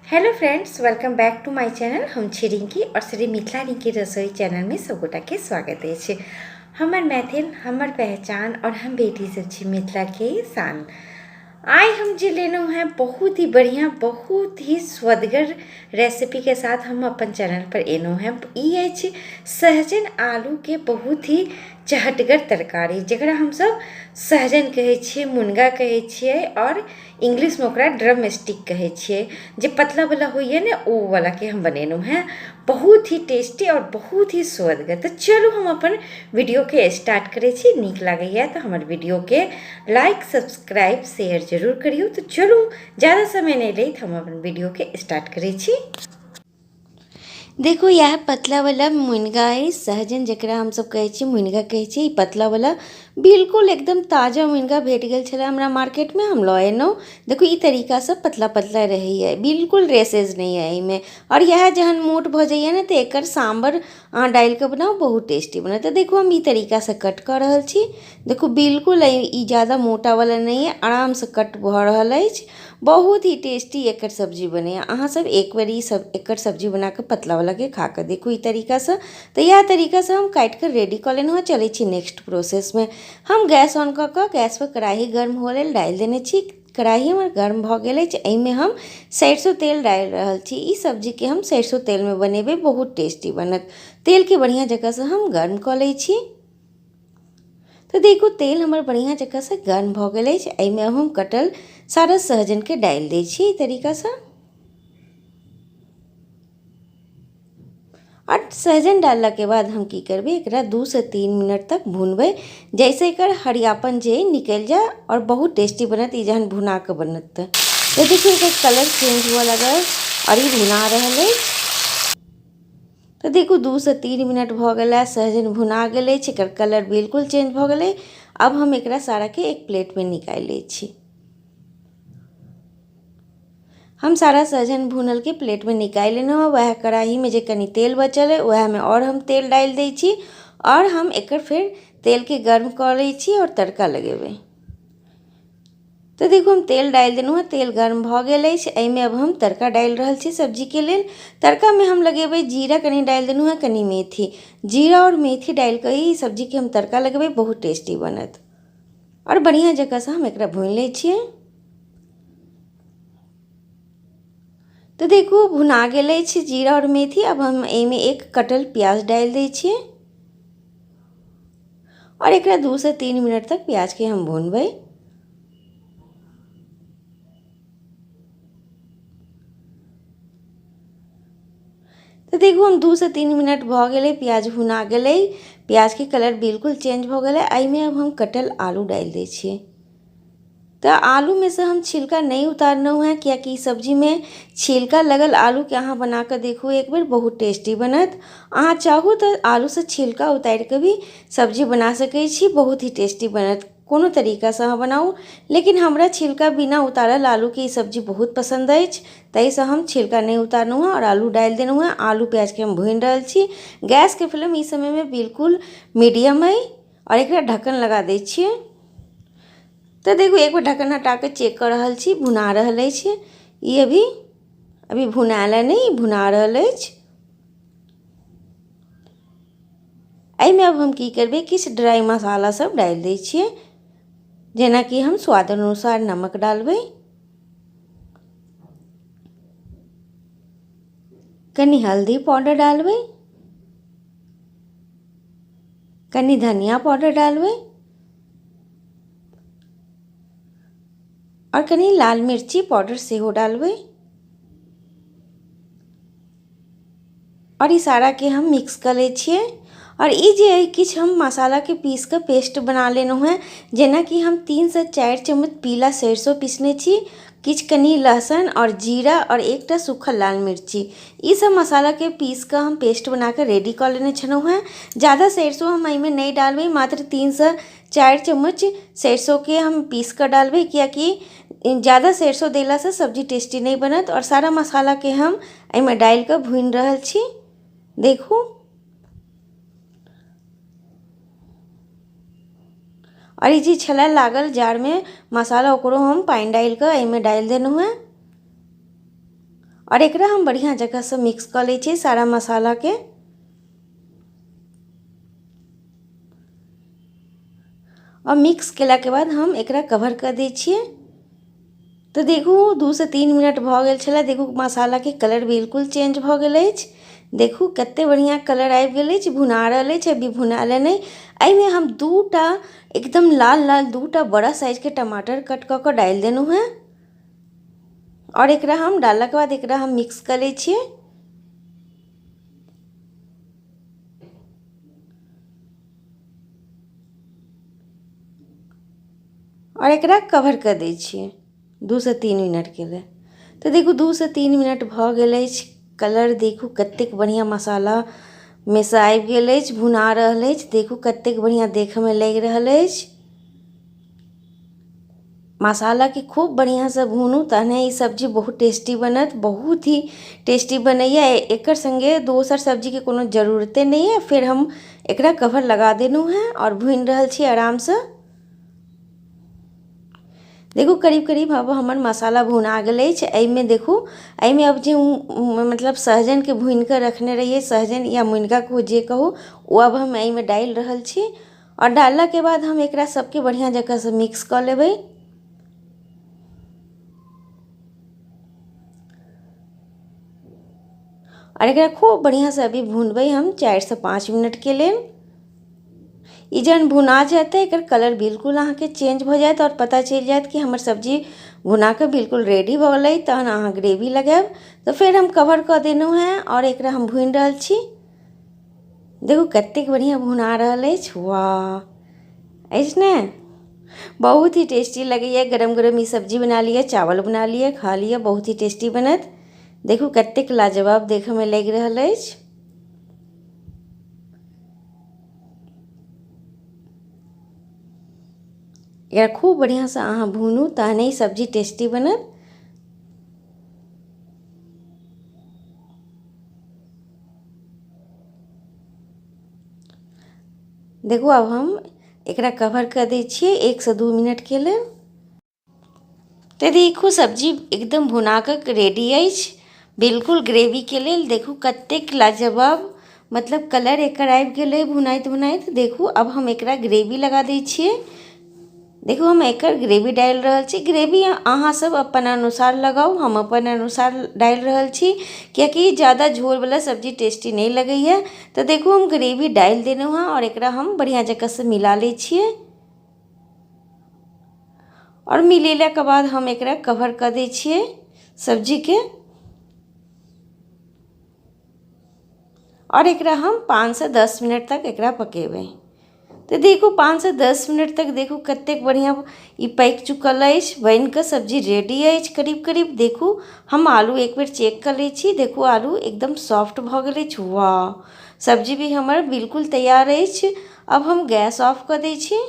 Hello friends, welcome back to my channel. हम छी रिंकी और श्री मिथिला रिंकी रसोई चैनल में सब गोटा के स्वागत अछि। हमर मैथिल हमर पहचान और हम बेटी सब छी मिथिला के शान। आइ हम जे लेलहुँ हेँ बहुत ही बढ़िआँ बहुत ही स्वदगर रेसिपीके साथ हम अपन चैनलपर एलहुँ हेँ। ई अछि सहजन आलूके बहुत ही चहटगर तरकारी, जकरा हमसब सहजन कहै छियै, मुनगा कहै छियै आओर इंग्लिशमे ओकरा ड्रम स्टिक कहै छियै। जे पतलावला होइए ने ओ वलाके हम बनेलहुँ हेँ, बहुत ही टेस्टी आओर बहुत ही स्वदगर। तऽ चलू हम अपन वीडियोके स्टार्ट करै छी। नीक लागैए तऽ हमर वीडियोके लाइक सब्सक्राइब शेयर जरूर करियौ। तऽ चलू ज़्यादा समय नहि लैत हम अपन वीडियोके स्टार्ट करै छी। देखू इएह पतलावला मुनगा अछि, सहजन जकरा हमसब कहै छियै, मुनगा कहै छियै। ई पतलावला बिल्कुल एकदम ताजा मुनगा भेट गेल छलै हमरा मार्केटमे, हम लऽ एलहुँ। देखू ई तरीकासँ पतला पतला रहैए, बिल्कुल रेसेज नहि अइ एहिमे। आओर इएह जहन मोट भऽ जाइए ने तऽ एकर साम्बर अहाँ डालिकऽ बनाउ, बहुत टेस्टी बनत। तऽ देखू हम ई तरीकासँ कट कऽ रहल छी। देखू बिल्कुल ई ज्यादा मोटावला नहि अइ, आरामसँ कट भऽ रहल अछि। बहुत ही टेस्टी एकर सब्जी बनैए। अहाँ सब एक बेर ई सब एकर सब्जी बनाकऽ पतलावलाके खाकऽ देखू ई तरीकासँ। तऽ इएह तरीकासँ हम काटिकऽ रेडी कऽ लेलहुँ हँ। चलै छी नेक्स्ट प्रोसेसमे। हम गैस ऑन कऽ कऽ गैसपर कड़ाही गर्म हुअ लेल डालि देने छी। कड़ाही हमर गर्म भऽ गेल अछि, एहिमे हम सरिसो तेल डालि रहल छी। ई सब्जीके हम सरिसो तेलमे बनेबै, बहुत टेस्टी बनत। तेलके बढ़िआँ जकाँसँ हम गर्म कऽ लै छी। तऽ देखू तेल हमर बढ़िआँ जकाँसँ गर्म भऽ गेल अछि। एहिमे हम कटल सारा सहजनके डालि दै छी एहि तरीकासँ। आओर सहजन डाललाके बाद हम की करबै, एकरा 2 से 3 मिनट तक भुनबै, जाहिसँ एकर हरियापन जे निकलि जाय आओर बहुत टेस्टी बनत ई जहन भुना कऽ बनत। तऽ देखियौ एकर कलर चेंज हुअ लागल आओर ई भुना रहल अछि। तऽ देखू 2 से 3 मिनट भऽ गेलै, सहजन भुना गेल अछि, एकर कलर बिल्कुल चेंज भऽ गेलै। आब हम एकरा साराके एक प्लेटमे निकालि लै छी। हम सारा सहजन भुनलके प्लेटमे निकालि लेलहुँ हँ। वएह कड़ाहीमे जे कनि तेल बचल अइ वएहमे आओर हम तेल डालि दै छी आओर हम एकर फेर तेलके गर्म कऽ लै छी आओर तड़का लगेबै। तऽ देखू हम तेल डालि देलहुँ हँ, तेल गर्म भऽ गेल अछि। एहिमे अब हम तड़का डालि रहल छी सब्जीके लेल। तड़कामे हम लगेबै जीरा कनि डालि देलहुँ हँ, कनि मेथी। जीरा आओर मेथी डालि कऽ ई सब्जीके हम तड़का लगेबै, बहुत टेस्टी बनत। आओर बढ़िआँ जकाँसँ हम एकरा भूनि लै छियै। तऽ देखू भुना गेल अछि जीरा आओर मेथी। आब हम एहिमे एक कटल प्याज डालि दै छियै आओर एकरा 2 से 3 मिनट तक प्याजके हम भुनबै। तऽ देखू हम 2 से 3 मिनट भऽ गेलै, प्याज भुना गेलै, प्याजके कलर बिल्कुल चेंज भऽ गेलै। एहिमे आब हम कटल आलू डालि दै छियै। तऽ आलूमे से हम छिलका नहि उतारलहुँ हेँ, कियाकि सब्जीमे छिलका लगल आलूके अहाँ बनाकऽ देखू एक बेर, बहुत टेस्टी बनत। अहाँ चाहू तऽ आलूसँ छिलका उतारि कऽ भी सब्जी बना सकै छी, बहुत ही टेस्टी बनत। कोनो तरीकासँ अहाँ बनाउ, लेकिन हमरा छिलका बिना उतारल आलूके ई सब्जी बहुत पसन्द अछि, ताहिसँ हम छिलका नहि उतारलहुँ हँ आओर आलू डालि देलहुँ हँ। आलू प्याजके हम भूनि रहल छी। गैसके फ्लेम ई समयमे बिल्कुल मीडियम अइ आओर एकरा ढक्कन लगा दै छियै। तऽ देखू एक बेर ढक्कन हटा कऽ चेक कऽ रहल छी, भुना रहल अछि ई। अभी अभी भुनायल नहि, भुना रहल अछि। एहिमे आब हम की करबै, किछु ड्राइ मसाला सब डालि दै छियै, जेनाकि हम स्वाद अनुसार नमक डालबै, कनि हल्दी पाउडर डालबै, कनि धनिया पाउडर डालबै आओर कनि लाल मिर्ची पाउडर सेहो डालबै आओर ई साराके हम मिक्स कऽ लै छियै। आओर ई जे अइ किछु हम मसालाके पीस कऽ पेस्ट बना लेलहुँ हेँ, जेनाकि हम 3 से 4 चम्मच पीला सरिसो पीसने छी, किछु कनि लहसुन आओर जीरा आओर एकटा सूखल लाल मिर्ची। ई सब मसालाके पीस कऽ हम पेस्ट बना कऽ रेडी कऽ लेने छलहुँ हेँ। ज्यादा सरिसो हम एहिमे नहि डालबै, मात्र 3 से 4 चम्मच सरिसोके हम पीस कऽ डालबै, कियाकि ज्यादा सरिसो देलासँ सब्जी टेस्टी नहि बनत। आओर सारा मसालाके हम एहिमे डालि कऽ भूनि रहल छी। देखू आओर ई जे छलै लागल जारमे मसाला, ओकरो हम पानि डालि कऽ एहिमे डालि देलहुँ हेँ। आओर एकरा हम बढ़िआँ जकाँसँ मिक्स कऽ लै छियै सारा मसालाके। आओर मिक्स केलाके बाद हम एकरा कवर कऽ दै छियै। तऽ देखू 2 से 3 मिनट भऽ गेल छलै। देखू, मसालाके कलर बिल्कुल चेंज भऽ गेल अछि। देखू, कतेक बढ़िआँ कलर आबि गेल अछि। भुना रहल अछि, अभी भुनायल नहि। एहिमे हम 2 टा एकदम लाल लाल 2 टा बड़ा साइजके टमाटर कट कऽ कऽ डालि देलहुँ हेँ। आओर एकरा हम डाललाके बाद एकरा हम मिक्स कऽ लै छियै। आओर एकरा कवर कऽ दै छियै 2 से 3 मिनटके लेल। तऽ देखू, 2 से 3 मिनट भऽ गेल अछि। कलर देखू, कतेक बढ़िआँ मसालामे सँ आबि गेल अछि, भुना रहल अछि। देखू, कतेक बढ़िआँ देखयमे लागि रहल अछि। मसालाके खूब बढ़िआँसँ भूनू, तहने ई सब्जी बहुत टेस्टी बनत। बहुत ही टेस्टी बनैए। एकर सङ्गे दोसर सब्जीके कोनो जरूरते नहि अइ। फेर हम एकरा कवर लगा देलहुँ हेँ आओर भूनि रहल छी आरामसँ। देखू, करीब करीब आब हमर मसाला भुना गेल अछि। एहिमे देखू, एहिमे आब जे मतलब सहजनके भूनि कऽ रखने रहियै, सहजन या मुनिगा कहू, जे कहू, ओ आब हम एहिमे डालि रहल छी। आओर डाललाके बाद हम एकरा सबके बढ़िआँ जकाँसँ मिक्स कऽ लेबै। आओर एकरा खूब बढ़िआँसँ अभी भुनबै हम 4 से 5 मिनटके लेल। ई जहन भुना जायत, एकर कलर बिल्कुल अहाँके चेंज भऽ जायत आओर पता चलि जायत कि हमर सब्जी भुना कऽ बिल्कुल रेडी भऽ गेलै। तहन अहाँ ग्रेवी लगायब। तऽ फेर हम कवर कऽ देलहुँ हेँ आओर एकरा हम भूनि रहल छी। देखू, कतेक बढ़िआँ भुना रहल अछि। वाह, अछि ने? बहुत ही टेस्टी लगैए। गरम गरम ई सब्जी बना लिअ, चावल बना लिअ, खा लिअ, बहुत ही टेस्टी बनत। देखू, कतेक लाजवाब देखयमे लागि रहल अछि। एकरा खूब बढ़िआँसँ अहाँ भूनू, तहने ई सब्जी टेस्टी बनत। देखू, आब हम एकरा कवर कऽ दै छियै 1 से 2 मिनटके लेल। तऽ देखू, सब्जी एकदम भुना कऽ रेडी अछि बिल्कुल ग्रेवीके लेल। देखू, कतेक लाजवाब मतलब कलर एकर आबि गेलै भुनाइत भुनाइत। देखू, आब हम एकरा ग्रेवी लगा दै छियै। देखू, हम एकर ग्रेवी डालि रहल छी। ग्रेवी अहाँसभ अपन अनुसार लगाउ, हम अपन अनुसार डालि रहल छी, कियाकि ज्यादा झोरवला सब्जी टेस्टी नहि लगैए। तऽ देखू, हम ग्रेवी डालि देलहुँ हँ आओर एकरा हम बढ़िआँ जकाँसँ मिला लै छियै। आओर मिलेलाके बाद हम एकरा कवर कऽ दै छियै सब्जीके आओर एकरा हम 5 से 10 मिनट तक एकरा पकेबै। तऽ देखू, 5 से 10 मिनट तक देखू, कतेक बढ़िआँ ई पाकि चुकल अछि, बनि कऽ सब्जी रेडी अछि करीब करीब। देखू, हम आलू एक बेर चेक कऽ लै छी। देखू, आलू एकदम सॉफ्ट भऽ गेल अछि। वाह, सब्जी भी हमर बिल्कुल तैयार अछि। अब हम गैस ऑफ कऽ दै छी।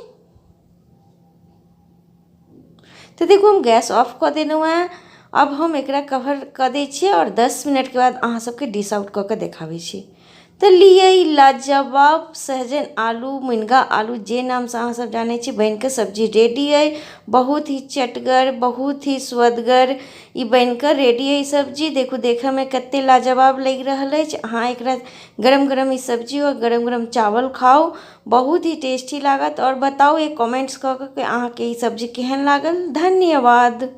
तऽ देखू, हम गैस ऑफ कऽ देलहुँ हेँ। आब हम एकरा कवर कऽ दै छियै आओर 10 मिनटके बाद अहाँ सबके डिश आउट कऽ कऽ देखाबै छी। तऽ लिअ, ई लाजवाब सहजन आलू, मुनगा आलू, जे नामसँ अहाँसभ जानै छी, बनि कऽ सब्जी रेडी अइ। बहुत ही चटगर, बहुत ही स्वदगर ई बनि कऽ रेडी अइ सब्जी। देखू, देखयमे कतेक लाजवाब लागि रहल अछि। अहाँ एकरा गरम गरम ई सब्जी आओर गरम गरम चावल खाउ, बहुत ही टेस्टी लागत। आओर बताउ एक कमेंट्स कऽ कऽ कि अहाँके ई सब्जी केहन लागल। धन्यवाद।